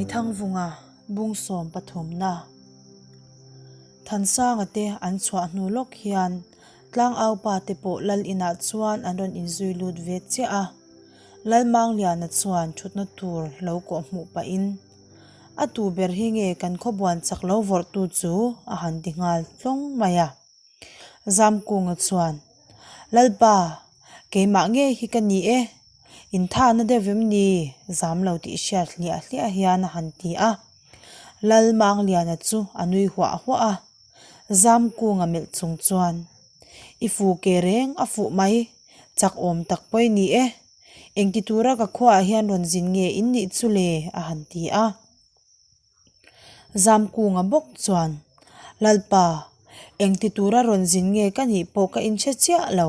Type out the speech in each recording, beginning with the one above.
Aithangvunga bungsawm pathumna Thansanga te an chhuah hnu lawk hian Tlangaupa te pawh Lal inah chuan an rawn inzui lut ve chiah a. Lalmangliana chuan thutna tur lo kawh hmuh pahin, A tu ber hi nge kan khawbuan chak lo vawrhtu chu? a han ti nghal tlawng mai a. Zamkunga chuan, Lalpa, keimah ngei hi ka ni e, inthahna deuh em ni? Zam lo tih hriat hliah hliah hian a han ti a. Lalmangliana chu a nui huah huah a. Zamkunga melh chung chuan, I fu ke reng a fuh mai, chak awm tak pawh i ni e. Engti tura ka khuaah hian rawn zin nge in nih chu le? a han ti a. Zamkunga bawk chuan, Lalpa, engti tura rawn zin nge ka nih pawh ka inhre chiah lo.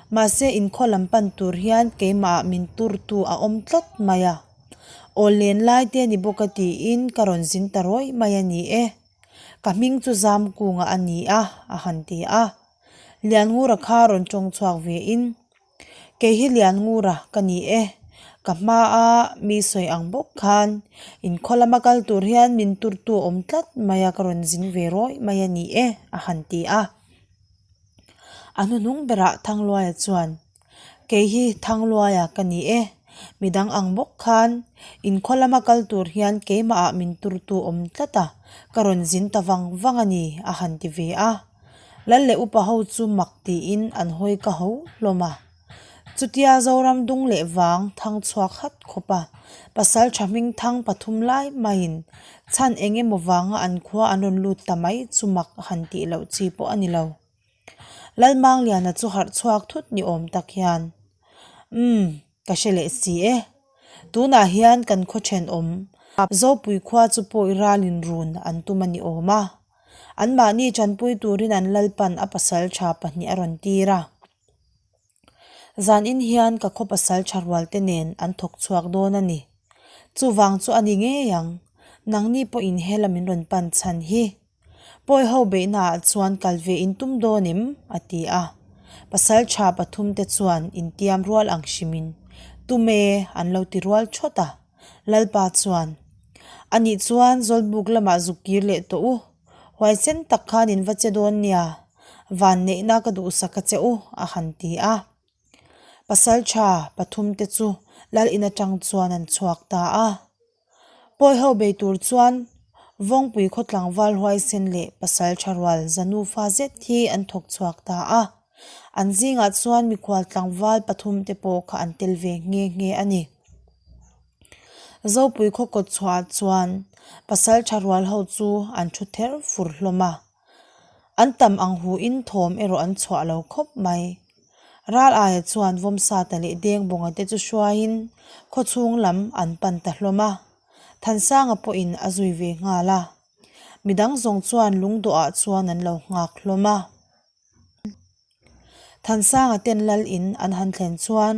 Mahse inkhaw lam pan tur hian keimahah min turtu a awm tlat mai a. Aw len lai te ni bawk a tiin ka rawn zin ta rawih mai a ni e. Ka hming chu Zamkunga a ni a, a han ti a. Lianngura kha rawn tawng chhuak ve in, Kei hi Lianngura ka ni e. Ka hma a mi sawi ang bawk khan inkhaw lama kal tur hian min turtu awm tlat mai a, ka rawn zin ve rawih mai a ni e, a han ti a. A hnuhnung berah Thangluaia chuan, Kei hi Thangluaia ka ni e, midang ang bawk khan inkhaw lama kal tur hian keimahah min turtu awm tlat a, ka rawn zin ta vang vang a ni, a han ti ve a. Lal leh upa ho chu mak tiin an hawi ka ho hlawm a. Chutia Zoram dung leh vang thang chhuak hat khawp a, pasal tha hming thang pathum lai maiin chhan eng emaw vanga an khua an rawn lut ta mai chu mak han tih loh chi pawh a ni lo. Lalmangliana chu harh chhuak thut ni awm tak hian, Umm, ka hre leh si e. Tunah hian kan khaw thenawm Zopui khua chu pawi ralin run an tum a ni awm a. Anmahni tanpui turin an lalpan a pasal tha pahnih a rawn tir a. Zanin hian ka khaw pasal tha rualte nen an thawk chhuak dawn a ni. Chuvang chu a ni ngei ang, nangni pawhin hela min rawn pan chhan hi. Pawi ho beihnaah chuan kal ve in tum dawn em? a ti a. Pasal tha pathum te chuan intiam rual ang hrimin, Tum e, an lo ti rual thawt a. Lalpa chuan, A nih chuan Zawlbuk lamah zuk kir leh tawh u. Huaisen tak khan in va che dawn nia, vanneihna ka duhsak a che u, a han ti a. Pasal tha pathum te chu Lal in atang chuan an chhuak ta a. Pawi ho bei tur chuan Vawngpui khaw tlangval huaisen leh pasal tha rual za nufa zet hi an thawk chhuak ta a. An zingah chuan mikhual tlangval pathum te pawh kha an tel ve nghe nghe a ni. Zopui khaw kawt chhuah chuan pasal tha rual ho chu an thu ther fur hlawm a. An tam ang hu in thawm erawh an chhuah lo khawp mai. Ral aia chuan Vawmsata leh Dengbawnga te chu hruaiin khawchhung lam an pan ta hlawm a, Thansanga pawhin a zui ve nghal a. Midang zawng chuan lungdawhah chuan an lo nghak hlawm a. Thansanga ten lal in an han thlen chuan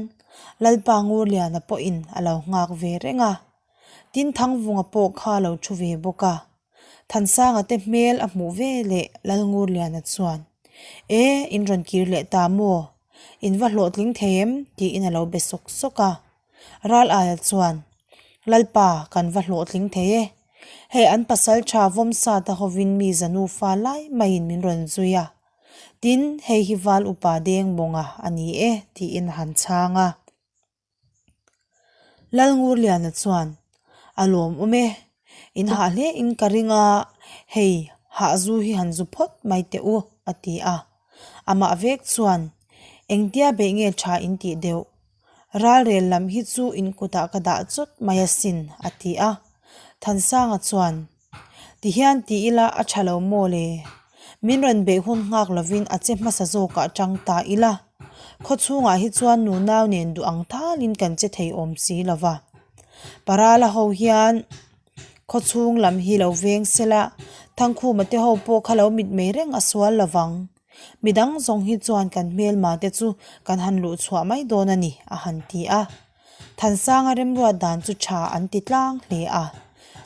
Lalpa Ngurliana pawhin a lo nghak ve reng a, Tin Thangvunga pawh kha a lo thu ve bawk a. Thansanga te hmel a hmuh ve leh Lalngurliana chuan, E, in rawn kir leh ta maw? In va hlawhtling thei em? tiin a lo be sawk sawk a. Ral aia chuan, Lalpa, kan va hlawhtling thei e. Hei an pasal tha Vawmsata hovin mi za nufa lai maiin min rawn zui a. Tin, hei hi Val upa Dengbawnga a ni e, tiin a han chhang a. Lalngurliana chuan, A lawmawm e, in hah hle in ka ring a, hei hah zu hi han zu phawt mai teh u, a ti a. Amah vek chuan, Engtia beih nge tha in tih deuh? Ralrel lam hi chu in kutah ka dah chawt mai asin, a ti a. Thansanga chuan, Tihian ti ila a tha lo maw le? Min rawn beih hun nghak lovin a che hmasa zawkah tang ta ila. Khaw chhungah hi chuan nunau nen duh ang thalin kan che thei awm si lo va. Parala ho hian khaw chhung lam hi lo veng sela, Thangkhuma te ho pawh kha lo mitmei reng a sual lo vang. Midang zawng hi chuan kan hmelma te chu kan han luh chhuah mai dawn a ni, a han ti a. Thansanga remruat dan chu tha an ti tlang hle a.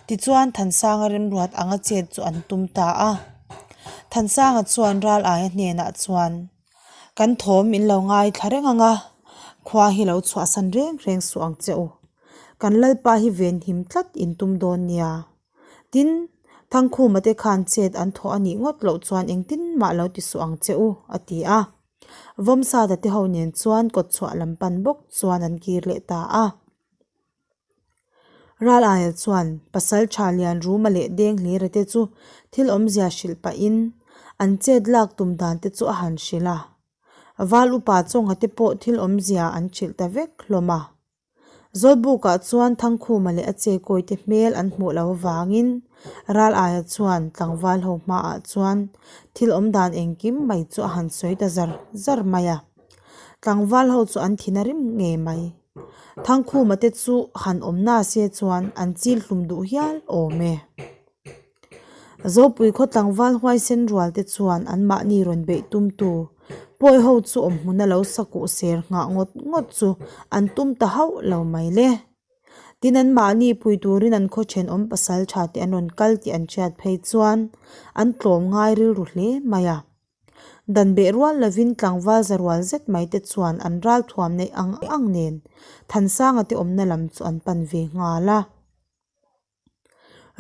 Tichuan Thansanga remruat anga chet chu an tum ta a. Thansanga chuan ral aia hnenah chuan, Kan thawm in lo ngaithla reng ang a, khua hi lo chhuahsan reng reng suh ang che u. Kan Lalpa hi venhim tlat in tum dawn nia. Tin, Thangkhuma te khan chet an thawh a nih ngawt loh chuan engtin mah lo ti suh ang che u, a ti a. Vawmsata te ho nen chuan kawtchhuah lam pan bawk chuan an kir leh ta a. Ral aia chuan pasal tha lian Ruma leh Deng Hlira te chu thil awmzia hrilh pahin an chet lak tum dan te chu a han hrilh a. Val upa chawnga te pawh thil awmzia an hrilh ta vek hlawm a. Zawlbukah chuan Thangkhuma leh a chekawi te hmel an hmuh loh avangin Ral aia chuan tlangval ho hmaah chuan thil awm dan engkim mai chu a han sawi ta zar zar mai a. Tlangval ho chu an thin a rim ngei mai. Thangkhuma te chu han awm na se chuan an chil hlum duh hial awm e. Zopui khaw tlangval huaisen rual te chuan anmahni rawn beih tumtu pawi ho chu awm hmuna lo sa kuh ser nghah ngawt ngawt chu an tum ta hauh lo mai le. Tin anmahni pui turin an khaw thenawm pasal tha te an rawn kal tih an hriat phei chuan an tlawm ngai rilru hle mai a. Dan beh rual lovin tlangval za rual zet mai te chuan an ral thuam neih ang ang nen Thansanga te awmna lam chu an pan ve nghal a.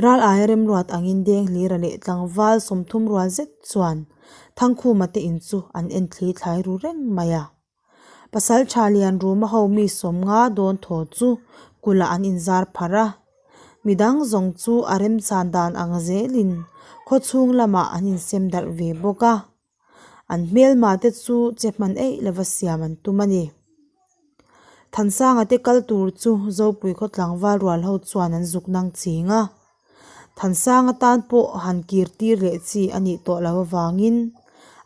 Ral aia remruat angin Denghlira leh tlangval 30 rual zet chuan Thangkhuma te in chu an en thli thlai ru reng mai a. Pasal tha lian Ruma ho mi 50 dawn thaw chu kulh ah an inzar pharh a. Midang zawng chu a remchan dan ang zelin khawchhung lamah an insem darh ve bawk a. An hmelma te chu che hman eih lova siam an tum a ni. Thansanga te kal tur chu Zopui khaw tlangval rual ho chuan an zuk nang ching a. Thansanga tan pawh han kir tir leh chi a nih tawh loh avangin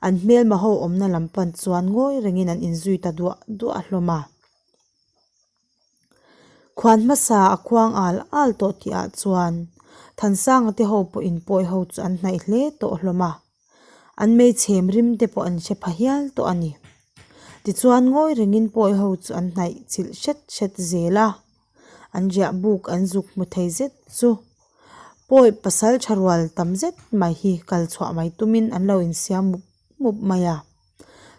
an hmelma ho awmna lam pan chuan ngawi rengin an inzui ta duah duah hlawm a. Khuan hmasa a khuang al al tawh tih ah chuan Thansanga te ho pawh inpawi ho chu an hnaih hle tawh hlawm a. An hmeichhem rim te pawh an hre pha hial tawh a ni. Tichuan ngawi rengin pawi ho chu an hnaih chilh hret hret zel a, an riah buk an zuk hmu thei zet chu pawi pasal tha rual tam zet mai hi kal chhuah mai tumin an lo insiam mup mup mai a.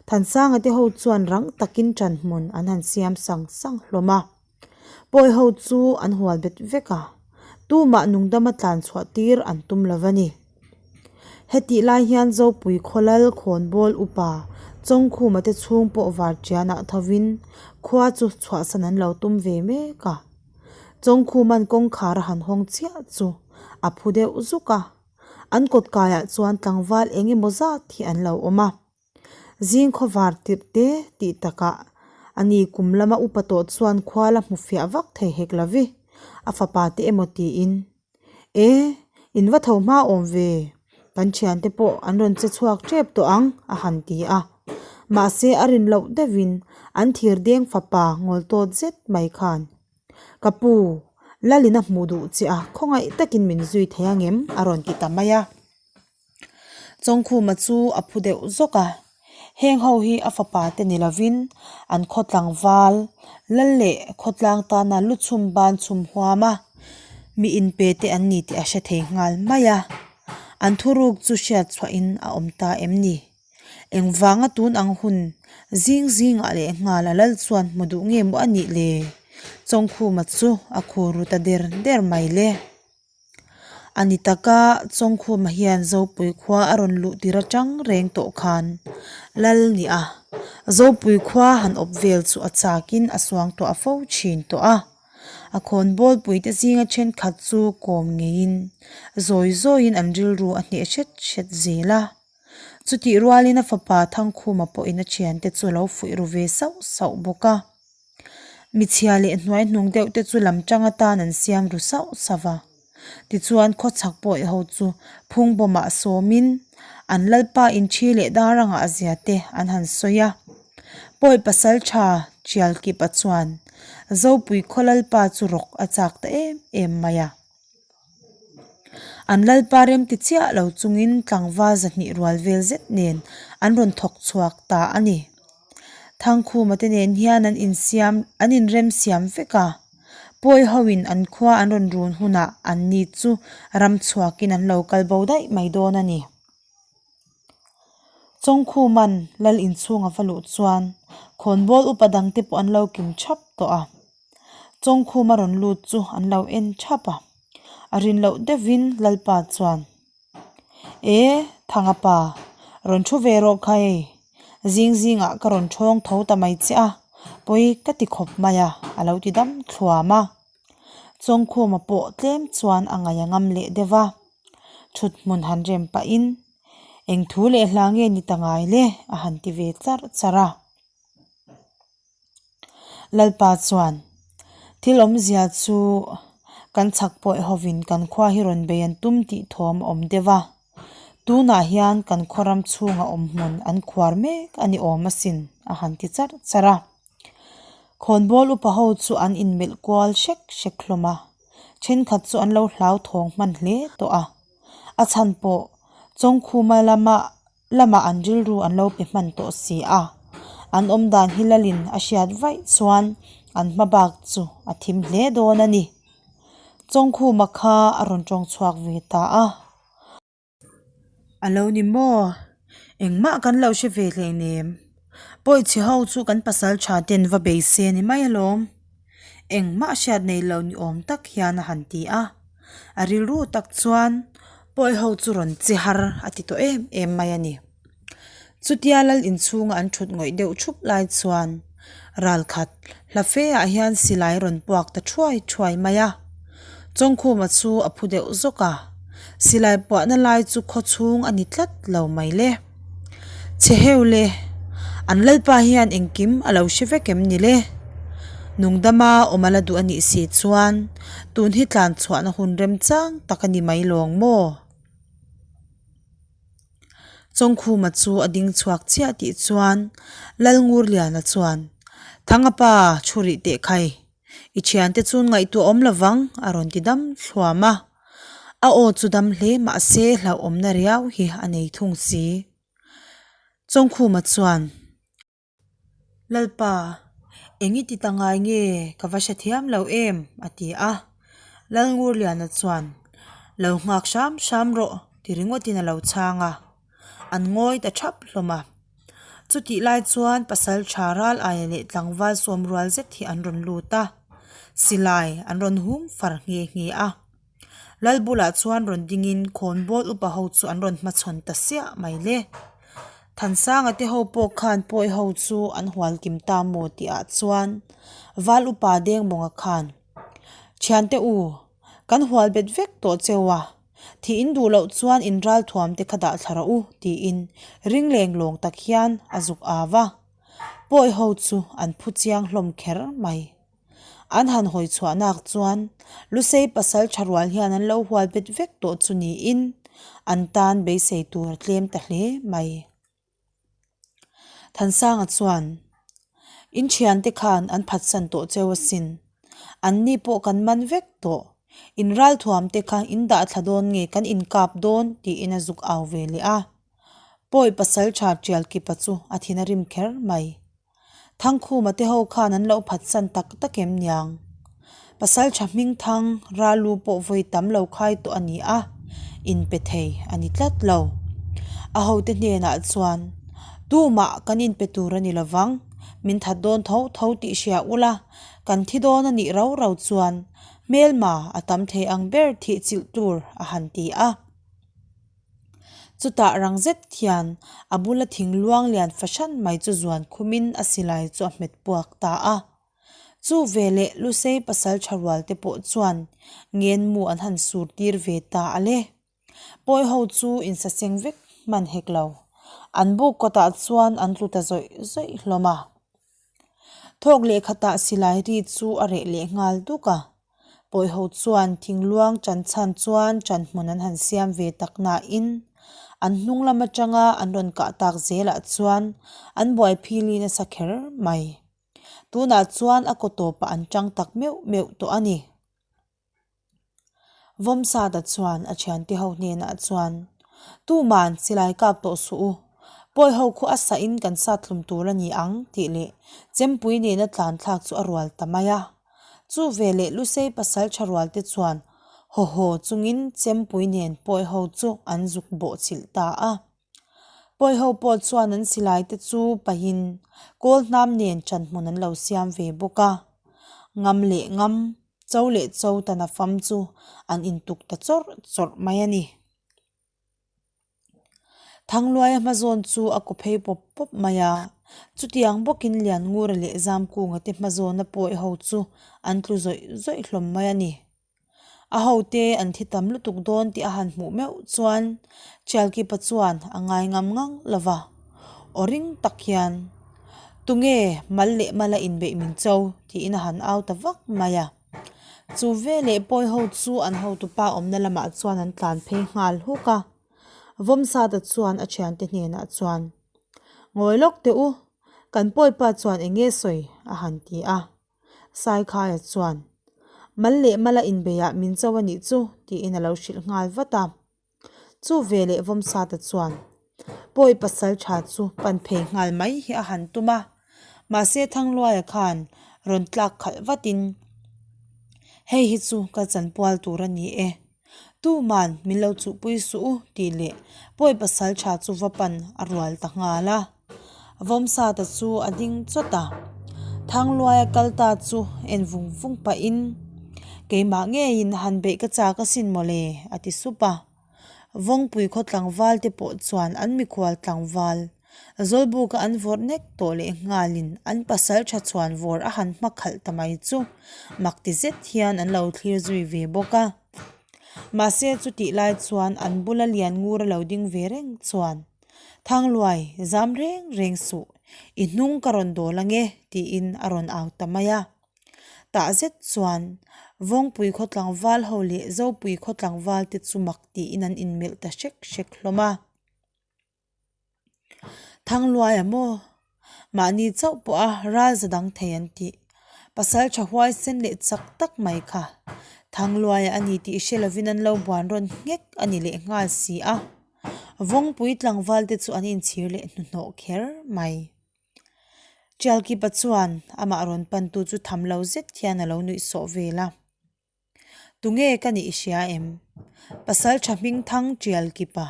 Thansanga te ho chuan rang takin ṭan hmun an han siam sang sang hlawm a. Pawi ho chu an hual bet vek a, tumah nungdama tlan chhuah tir an tum lo va ni. Hetih lai hian Zopui Khawlal Khawnbawl upa Chawngkhuma te chhung pawh varṭianah thovin khua chu chhuahsan an lo tum ve mek a. Chawngkhuma'n kawngkhar a han hawng chiah chu a phu deuh zuk a. An kawt kaiah chuan tlangval eng emaw zat hi an lo awm a. Zing khawvar tirh te tih takah a ni kum lama upa tawh chuan khua la hmu fiah vak thei hek lo vi, a fapa te emaw tiin. E, in va tho hma awm ve, kan thiante pawh an rawn che chhuak tep tawh ang a han ti a. Mahse a rin loh deuhin an thir deng fapa ngawl tawt zet mai khan Ka pu, Lalin a hmuh duh che a, khawngaih takin min zui thei angem? a rawn ti ta mai a. Chawngkhuma chu a phu deuh zawk a, heng ho hi a fapa te ni lovin an khaw tlangval, lal leh khawtlang tana lu chhum ban chhum huam a, mi inpe te an ni tih a hre thei nghal mai a. An thuruk chu hriat chhuahin a awm ta em ni? Engvanga tun ang hun zing zingah leh nghal a lal chuan hmu duh nge maw a nih le? Chawngkhuma chu a khur ru ta der der mai le. A ni taka Chawngkhuma hian Zopui khua a rawn luh tir atang reng tawh khan lal ni a, Zopui khua han awp vel chu a chakin a suangtuah fo thin tawh a. A khawnbawl puite zinga thenkhat chu kawm ngeiin zawi zawiin an rilru a hneh hret hret zel a. Chutih rualin a fapa Thangkhuma pawhin a thiante chu a lo fuih ru ve sauh sauh bawk a. Michhia leh hnuai hnung deuh te chu lam tang atan an siam ru sauh sauh va. Tichuan khawchhak pawih ho chu phung bawmah sawmin an lalpa inthi leh dar a ngah zia te an han sawi a. Pawi pasal tha Tialkipa chuan Zopui khaw lalpa chu rawk a chak ta em em mai a. An lalpa rem ti chiah lo chungin tlangval 200 rual vel zet nen an rawn thawk chhuak ta a ni. Thangkhuma te nen hian an insiam an inrem siam vek a, pawi hoin an khua an rawn run hunah an ni chu ram chhuakin an lo kal bo daih mai dawn a ni. Chawngkhuman lal inchhung a va luh chuan khawnbawl upa dangte pawh an lo kim thap tawh a. Chawngkhuma rawn lut chu an lo en thap a, a rin loh deuhin Lalpa chuan, E, Thanga pa, rawn thu ve rawh kha hei, zing zingah ka rawn thawng tho ta mai che a, pawi ka ti khawp mai a, a lo ti dam thluam a. Chawngkhuma pawh tlem chuan a ngaih a ngam leh deuh a, thut hmun han rem pahin, Eng thu leh hla nge ni ta ngai le? a han ti ve charh charh a. Lalpa chuan, Thil awmzia chu kan chhak pawih hovin kan khua hi rawn bei an tum tih thawm a awm deuh a. Tunah hian kan khaw ram chhunga awm hmun an khuar mek a ni awm asin, a han ti charh charh a. Khawnbawl upa ho chu an inmelh kual hrek hrek hlawm a, thenkhat chu an lo hlauthawng hman hle tawh a. A chhan pawh Chawngkhuma lama lamah an rilru an lo pe hman tawh si a, an awm dan hi lalin a hriat vaih chuan an hma bak chu a thim hle dawn a ni. Chawngkhuma kha a rawn tawng chhuak ve ta a. A lo ni maw? Engmah kan lo hre ve hleinem. Pawichhe ho chu kan pasal tha ten va bei se ni mai alawm. Engmah hriat nei lo ni awm tak hian a han ti a. A rilru tak chuan pawi ho chu rawn che har a ti tawh em em mai a ni. Chutia lal inchhunga an thut ngawih deuh thup lai chuan ralkhat hla fe ah hian silai rawn puak ta thuai thuai mai a. Chawngkhuma chu a phu deuh zawk a, silai puahna lai chu khaw chhung a ni tlat lo mai le. Chhe heu le, an lalpa hian engkim a lo hre vek em ni le? Nungdama awm a la duh a nih si chuan tun hi tlan chhuahna hun remchang tak a ni mai lawng maw? Chawngkhuma chu a ding chhuak chiah tih chuan Lalngurliana chuan, Thangapa, thu rih teh khai. I thiante chu ngaihtuah awm lo vang, a rawn ti dam thluam a. A aw chu dam hle mah se hlauhawmna riau hi a nei thung si. Chawngkhuma chuan, Lalpa, eng i ti ta ngai nge ka va hre thiam lo em? a ti a. Lalngurliana chuan, Lo nghak hram hram rawh, ti ringawtin a lo chhang a. An ngawi ta thap hlawm a. Chutih lai chuan pasal tha ral aia leh tlangval sawm rual zet hi an rawn lut a, silai an rawn hum far nghe nghe a. Lal bulah chuan rawn dingin khawnbawl upa ho chu an rawn hmachhawn ta siah mai le. Thansanga te ho pawh khan pawi ho chu an hual kim ta maw tih ah chuan val upa Dengbawnga khan, Thiante u, kan hual bet vek tawh cheu a, Thih in duh loh chuan in ral thuam te kha dah thla rawh u, tiin ring leng lawng tak hian a zuk au a. Pawi ho chu an phu chiang hlawm kher mai. An han hawi chhuah nak chuan Lusei pasal tha rual hian an lo hual bet vek tawh chu niin an tan beisei tur a tlem ta hle mai. Thansanga chuan, In thiante khan an phatsan tawh cheu asin. Anni pawh kan man vek tawh. In ralthuam te kha in dah thla dawn nge kan inkap dawn tiin a zuk au ve leh a. Pawi pasal tha tial kipa chu a thin a rim kher mai. Thangkhuma te ho khan an lo phatsan tak tak em niang. Pasaltha hmingthang Ralu pawh vawi tam lo khai tawh a ni a, inpe thei a ni tlat lo. A hote hnenah chuan, Tumah kan inpe tur a ni lovang, min that dawn tho tho tih hria ula, kan thi dawn a nih rau rau chuan hmelma a tam thei ang ber thih chilh tur a han ti a. Chutah rang zet hian a bula thing luang lian fahran mai chu zuan khumin a silai chu a hmet puak ta a. Chu veleh Lusei pasal tha rual te pawh chuan ngenmu an han sur tir ve ta a le. Pawi ho chu insaseng vek hman hek lo. An buk kawtah chuan an tlu ta zawih zawih hlawm a. Thawk leh khatah silai ri chu a reh leh nghal duk a. Pawi ho chuan thingluang ṭan chhan chuan ṭan hmun an han siam ve tak nain an hnung lam aṭanga an rawn kah tak zelah chuan an buai phili nasa kher mai. Tunah chuan a kaw tawpah an ṭang tak meuh meuh tawh a ni. Vawmsata chuan a thiante ho hnenah chuan, Tuman silai kap tawh suh u, pawi ho khu a sah in kan sat hlum tur a ni ang tih leh chempui nena tlan thlak chu a rual ta mai a. Chu veleh Lusei pasal tha rual te chuan haw haw chungin chempui nen pawi ho chu an zuk bawh chilh ta a. Pawi ho pawh chuan an silai te chu pahin kawl hnam nen ṭan hmun an lo siam ve bawk a. Ngam leh ngam, cho leh cho ta na fam chu an intuk ta chawrh chawrh mai a ni. Thangluaia hmazawn chu a kaw phei pawp pawp mai a, chutiang bawkin Lianngura leh Zamkunga te hmazawna pawi ho chu an tlu zawih zawih hlawm mai a ni. A hote an thi tam lutuk dawn tih a han hmuh meuh chuan Chialkipa chuan a ngai ngam ngang lo va, aw ring tak hian, Tunge mal leh mala inbeih min cho? tiin a han au ta vak mai a. Chu veleh pawi ho chu an hotupa awmna lamah chuan an tlan phei nghal huk a. Vawmsata chuan a thiante hnenah chuan, Ngawi lawk teh u, kan pawipa chuan eng nge sawi? a han ti a. Saikhaia chuan, Mal leh mala inbeiah min cho a nih chu, tiin a lo hrilh nghal vat a. Chu veleh Vawmsata chuan pawi pasal tha chu pan phei nghal mai hi a han tum a, mahse Thangluaia khan rawn tlak khalh vatin, Hei hi chu ka chanpual tur a ni e, tuman min lo chuhpui suh u tih leh pawi pasal tha chu va pan a rual ta nghal a. Vawmsata chu a ding chawt a, Thangluaia kal ta chu en vung vung pahin, Keimah ngeiin han beih ka chak asin mawle, a ti sup a. Vawngpui khaw tlangval te pawh chuan an mikhual tlangval Zawlbuka an vawrh nek tawh leh nghalin an pasal tha chhuan vawr a han hma khalh ta mai chu mak ti zet hian an lo thlir zui ve bawk a. Mahse chutih lai chuan an bula lian ngur a lo ding ve reng chuan Thangluai, zam reng reng suh, i hnung ka rawn dawl ange, tiin a rawn au ta mai a. Tah zet chuan Vawngpui khaw tlangval ho leh Zopui khaw tlangval te chu mak tiin an inmelh ta hrek hrek hlawm a. Thangluaia maw? Mahni chauh pawha ral za dang thei an tih. Pasal tha huaisen leh chak tak mai kha. Thangluaia a ni tih hre lovin an lo buan rawn nghek a ni leh nghal si a. Vawngpui tlangval te chu an inchhir leh hnuhnawh kher mai. Tialkipa chuan amah rawn pantu chu tham lo zet hian a lo nuih sawh vel a. Tunge ka nih i hria em? Pasal tha hming thang Tialkipa,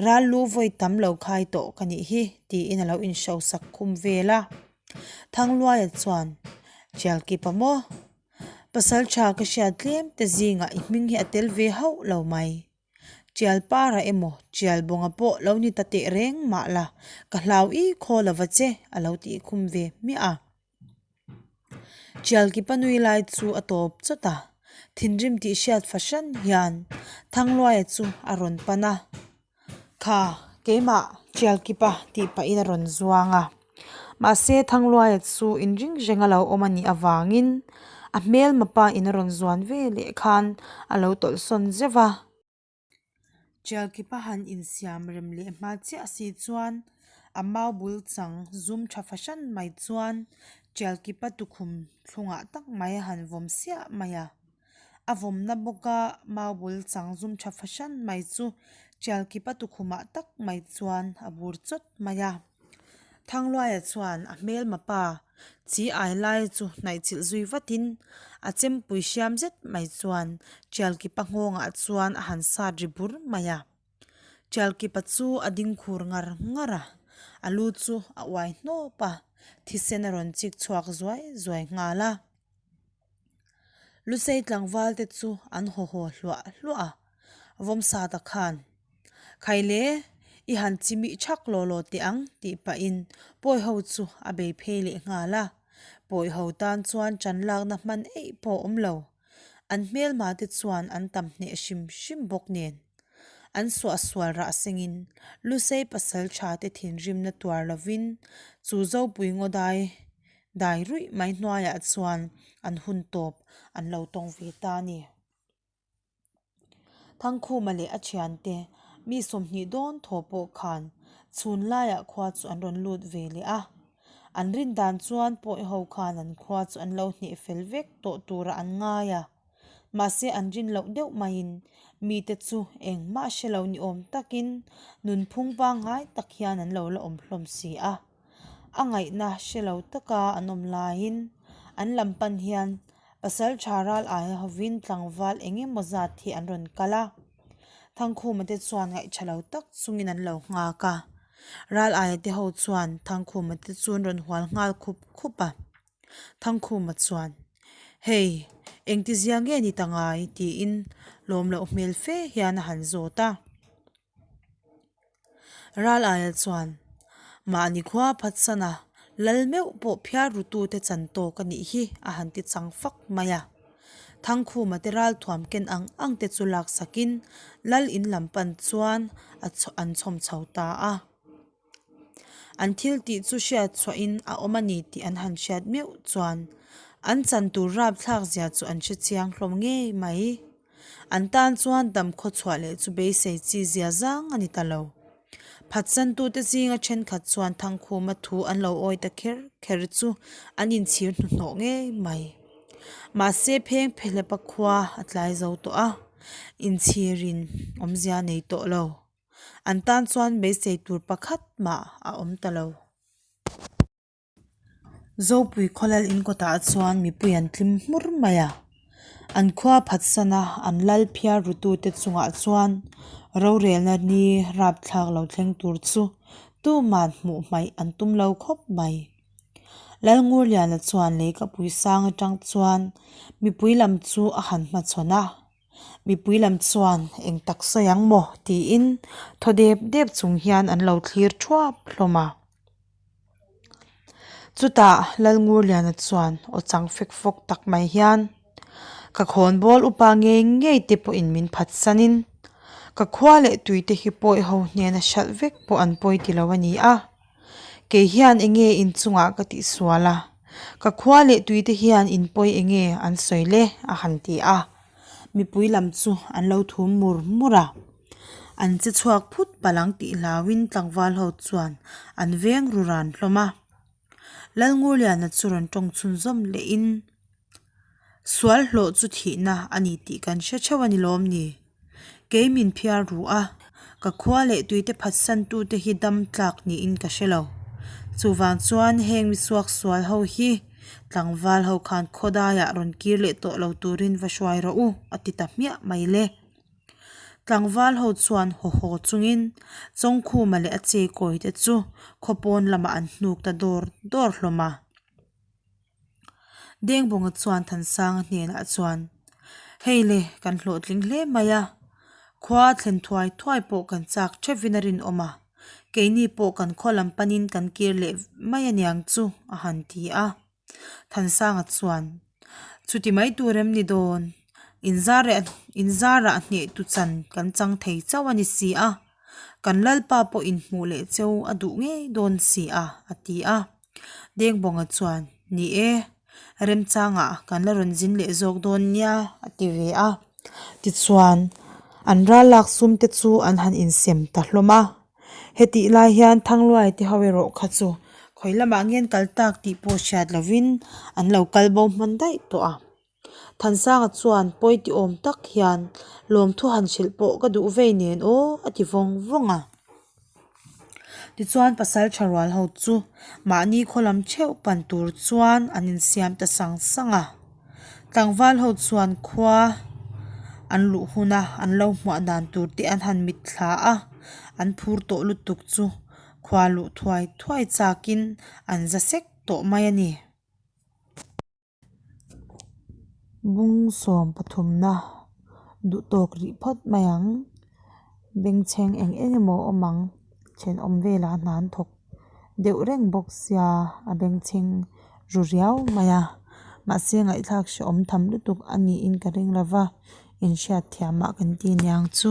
ral lu vawi tam lo khai tawh ka nih hi tiin a lo inhrosak khum vel a. Thangluaia chuan, Tialkipa maw? Pasal tha ka hriat tlem te zingah i hming hi a tel ve hauh lo mai. Tial para emaw tial bawnga pawh lo ni ta teh reng mah la, ka hlau i khaw lova che a lo tih khum ve hmiah a. Tial kipa nui lai chu a tawp chawt a, thinrim tih hriat fahran hian Thangluaia chu a rawn pan a. Kha, keimah Tial kipa tih pahin a rawn zuang a. Mahse Thangluaia chu inring reng a lo awm a nih avangin a hmelma pa in a rawn zuan ve leh khan a lo tawlhsawn zeuh a. Tialkipa han insiam rem leh hma chiah si chuan a mau bul chang zum tha fahran mai chuan Tialkipa tukhum thlungah tak mai a han vawm siah mai a. A vawmna bawka mau bul chang zum tha fahran mai chu Tialkipa tukhumah tak mai chuan a bur chawt mai a. Thangluaia chuan a hmelma pa chi ai lai chu hnaih chilh zui vatin a chempui hriam zet mai chuan Tialkipa nghawngah chuan a han sat ri bur mai a. Tialkipa chu a ding khur ngar ngar a, a lu chu a uai hnawp a, thisen a rawn chik chhuak zuai zuai nghal a. Lusei tlangval te chu an haw haw hluah hluah a, Vawmsata khan, Khaile, i han chi mih thak law law teh ang tih pahin pawi ho chu a bei phei leh nghal a. Pawi ho tan chuan ṭan lakna hman eih pawh a awm lo. An hmelma te chuan an tam hneh hrim hrim bawk nen. An suahsual rah sengin Lusei pasal tha te thinrimna tuar lovin chu Zopui Ngawdai dai ruih mai hnuaiah chuan an hun tawp an lo tawng ve ta a ni. Thangkhuma leh a thiante mi 20 dawn thaw pawh khan chhun laiah khua chu an rawn lut ve leh a. An rin dan chuan pawi ho khan an khua chu an lo hneh fel vek tawh turah an ngai a. Mahse an rin loh deuh maiin mite chu engmah hre lo ni awm takin nunphung pangngai tak hian an lo la awm hlawm si a. A ngaihna hre lo taka an awm laiin an lam pan hian pasal tha ral aia hovin tlangval eng emaw zat hi an rawn kal a. Thangkhuma te chuan ngaihṭha lo tak chungin an lo nghak a. Ral aia te ho chuan Thangkhuma te chu an rawn hual nghal khup khup a. Thangkhuma chuan. Hei, engtizia nge ni ta ngai? tiin lawm loh hmel fe hian a han zawt a. Ral aia chuan, Mahni khua phatsana lal meuh pawh phiar rutute chan tawk a nih hi a han ti chang fak mai a. Thangkhuma te ralthuam ken ang ang te chu laksakin lal in lam pan chuan a an chhawm chho ta a. An thil tih chu hriat chhuahin a awm a ni tih an han hriat meuh chuan an chan tur rapthlak zia chu an hre chiang hlawm ngei mai. An tan chuan dam khaw chhuah leh chu beisei chi zia zang a ni ta lo. Phatsantute zinga thenkhat chuan Thangkhuma thu an lo awi ta kher kher chu an inchhir hnuhnawh ngei mai. Mahse pheng phehlepa khua a tlai zo tawh a, inchhirin awmzia nei tawh lo. An tan chuan beisei tur pakhat mah a awm ta lo. Zopui khawlal in kawtah chuan mipui an tlim hmur mai a, an khua phatsan a an lal phiar rutute chungah chuan rorelna ni rapthlak lo thleng tur chu tuman hmuh hmaih an tum lo khawp mai. Lalngurliana chuan leikapui sang atang chuan mipui lam chu a han hmachhawn a. Mipui lam chuan eng tak sawi ang maw tiin thaw dep dep chung hian an lo thlir thuap hlawm a. Chutah Lalngurliana chuan aw chang fek fawk tak mai hian ka khawnbawl upa ngei ngei te pawhin min phatsanin ka khua leh tui te hi pawi ho hnena hralh vek pawh an pawi ti lo a ni a. Kei hian enge inchungah ka tihsual a, ka khua leh tuite hian in pawi enge an sawi le a han ti a, mipui lam chu an lo thum mur mur a, an che chhuak phut palh ang tih hlauhin tlangval ho chuan an veng ru ran hlawm a. Lalngurliana chu rawn tawng chhunzawm lehin. Sual hlawh chu thihna a ni tih kan hre theuh a ni lawm ni? Kei min phiar ru a, ka khua leh tuite phatsantute hi dam tlak niin ka hre lo. Chuvang chuan heng mi suak sual ho hi tlangval ho khan khawdaiah rawn kir leh tawh lo turin va hruai rawh u, a ti ta hmiah mai le. Tlangval ho chuan haw haw chungin Chawngkhuma leh a cheikawite chu khawpawn lamah an hnuk ta dawr dawr hlawm a. Dengbawnga chuan Thansanga hnenah chuan, Hei le, kan hlawhtling hle mai a, khua thlen thuai thuai pawh kan chak theuhin a rinawm a, keini pawh kan khaw lam panin kan kir leh mai aniang chu, a han ti a. Thansanga chuan, Chuti mai tur em ni dawn? Inzarah hnehtu chan kan chang thei chauh a ni si a. Kan Lalpa pawh inhmuh leh cheu a duh ngei dawn si a, a ti a. Dengbawnga chuan, Ni e, remchangah kan la rawn zin leh zawk dawn nia, a ti ve a. Tichuan, an ral lak sum te chu an han insem ta hlawm a. Hetih lai hian Thangluai te ho erawh kha chu khawi lamah nge an kal tak tih pawh hriat lovin an lo kal bo hman daih tawh a. Thansanga chuan pawi ti awm tak hian lawmthu han hrilh pawh ka duh vei nen aw a ti vawng vawng a. Tichuan pasal tha rual ho chu mahni khaw lam theuh pan tur chuan an insiam ta sang sang a. Tlangval ho chuan khua an luh huna an lo hmuah dan tur te an han mitthla a, an phur tawh lutuk chu khua luh thuai thuai chakin an za sek tawh mai a ni. Bung sawm pathumna duh tawk rih phawt mai ang bengchheng eng eng emaw a awm ang thenawm velah hna an thawk deuh reng bawk sia a bengchheng ru riau mai a mahse ngaihthlak hrehawm tham lutuk a niin ka ring lo va inhriat thiam ah kan ti niang chu.